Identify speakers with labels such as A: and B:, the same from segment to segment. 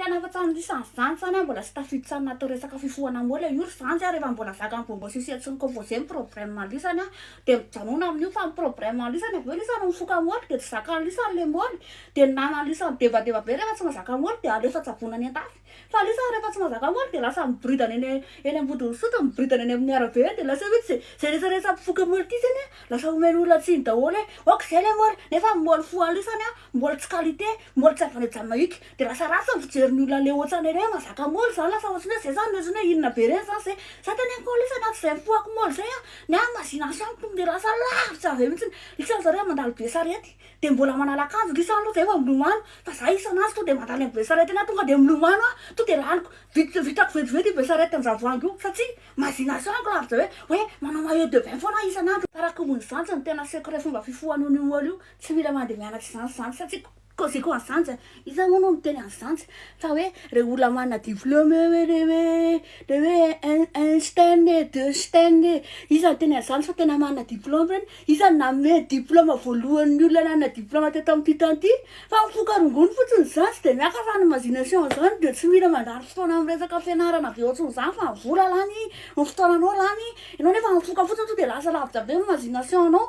A: hanafatra an'i lisany zany zany aho mbola tsy tafiditra anaty resaka fifohana môly io ry zandry a rehefa mbola zakan'ny bonbon sucette sy ny composé ny problème lisany a de mijanona amin'io fa ny problème lisany avy eo lisany mifoka môly de tsy zakan'ny lisany le môly de ny naman'ny lisany midebadeba be rehefa tsy mahazaka môly de alefa tsaboina any an-dafy. Fa lisany rehefa tsy mahazaka môly de lasa miboridana eny eny ambodin'ny sotro, miboridana eny amin'ny arabe eny de lasa mihitsy zay zay rehetra rehetra mpifoka môly ty zany a lasa omen'olona tsiny daholo hoe ok zay le môly nefa ny môly fohan'lisany a môly tsy qualité, môly tsy avy any Jamaïque de lasa ratsy ny fijerin'ny olona le ohatrany hoe mahazaka môly zany lasa ohatrany hoe zay zany ohatrany hoe inona be reny zany zay, za teneniko an'lisany a tsy zay mifohako môly zay a ny ahy imagination-ko tonga de lasa lavitra be mihitsiny, lisany zareo mandalo be sarety de mbola manala akanjo lisany aloha zay vao milomano. Fa za isan'andro to de mandany am besarety eny aho tonga de milomano aho to de laniko vit- vitako vetivety io besarety an-javoahangy io satria imagination ko lavitra be hoe manao maillot de bain foana aho isan'andro. Fa raha kombony zany no tena secret fomba fifohana io olo io tsy mila mandeha mianatra izany sy izany satria koziko an'izany zay iza moa no miteny an'izany fa hoe re olona manana diplôme hoe le hoe le hoe Einstein e de Stein e iza niteny an'izany fa tena manana diplôme reny. Iza no nanome diplôme voalohany ny olona nanana diplôme teto amin'ity tany ity? Fa mifoka rongony fotsiny izany tsy dia miaka fa ny imagination izany dia tsy mila mandany fotoana amin'ny resaka fianarana be ohatran'izany fa ny vola lany, ny fotoananao lany, ianao nefa mifoka fotsiny tonga dia lasa lavitra be ny imagination-nao.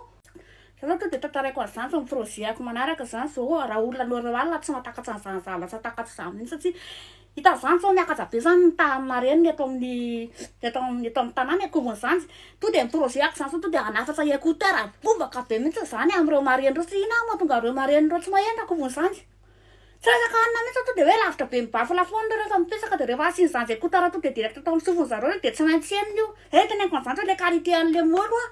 A: Za zao tonga dia tantaraiko an'izany fa ny projet-ako manaraka izany zao raha olona normal tsy mahatakatra an'izany zavatra takatro izany mihitsy satria Hita zany zao miakatra be zany ny tahan'ny marenina eto amin'ny eto amin'ny eto amin'ny tanàna e, koviny zany, to de ny projet ako zany zao to de hanafatra écouteur bobaka be mihitsy zany amin'ireo marenina ireo satria inona mahatonga an'ireo marenina ireo tsy maheno raha koviny zany, tsy resaka hanina mihitsy to de hoe lavitra be mibafla foana ireo rehefa mipetraka de rehefa asian'izany zay écouteur to de direct atao amin'ny sofiny zareo de tsy maintsy henony io, eh teneniko an'izany zao le qualité an'le molo a.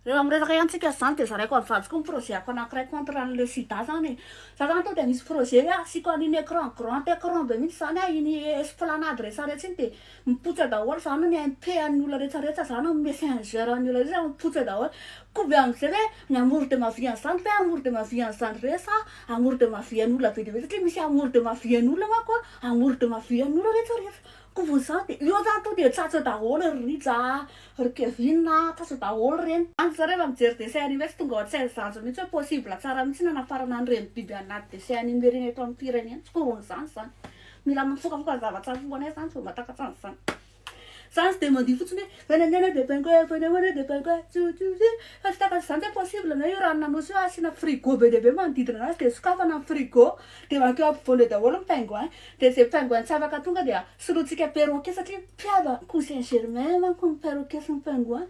A: Rehefa miresaka ihany tsika zany de zaraiko amin'ny vadiko ny projet ako anakiray contre anle sida zany e, za zany tonga de misy projet hoe asiko an'iny écran grand écran be mihitsy zany ah iny esplanade rehetra rehetra iny de mipoitra daholo zany ny MP an'ny olona rehetra rehetra zany ny messenger an'ny olona rehetra mipoitra daholo, koby amizay hoe ny amour de ma vie an'zany ve amour de ma vie an'zany re sa amour de ma vie an'olona be dia be satria misy amour de ma vie an'olona manko an, amour de ma vie an'olona rehetra rehetra. Koa zany de eo zany tonga de tratsa daholo ry Rija a, ry Kevin a, tratsa daholo reny. Any zareo efa mijery dessin animé tsy tonga ao an-tsainy zanjo mihitsy hoe possible tsara mihitsy ny hanafarana an'ireny biby anaty dessin animé ireny eto amin'ny firenena. Tsy koron'izany izany. Mila mifokafoka ny zavatra foanay zany vao mahatakatra an'izany. Zany tsy de mandihy fotsiny hoe venenene de pingouin, venenene de pingouin, tsu tsu tsu. Fa tsy takatr'izany hoe possible ve io ranon'Anosy io asiana frigo be dia be manodidina anazy de sokafana ny frigo de mankeo ampovoany eo daholo ny pingouin. Dia izay pingouin tsy afaka tonga dia solointsika perroquet satria mpiava cousin germain manko ny perroquet sy ny pingouin.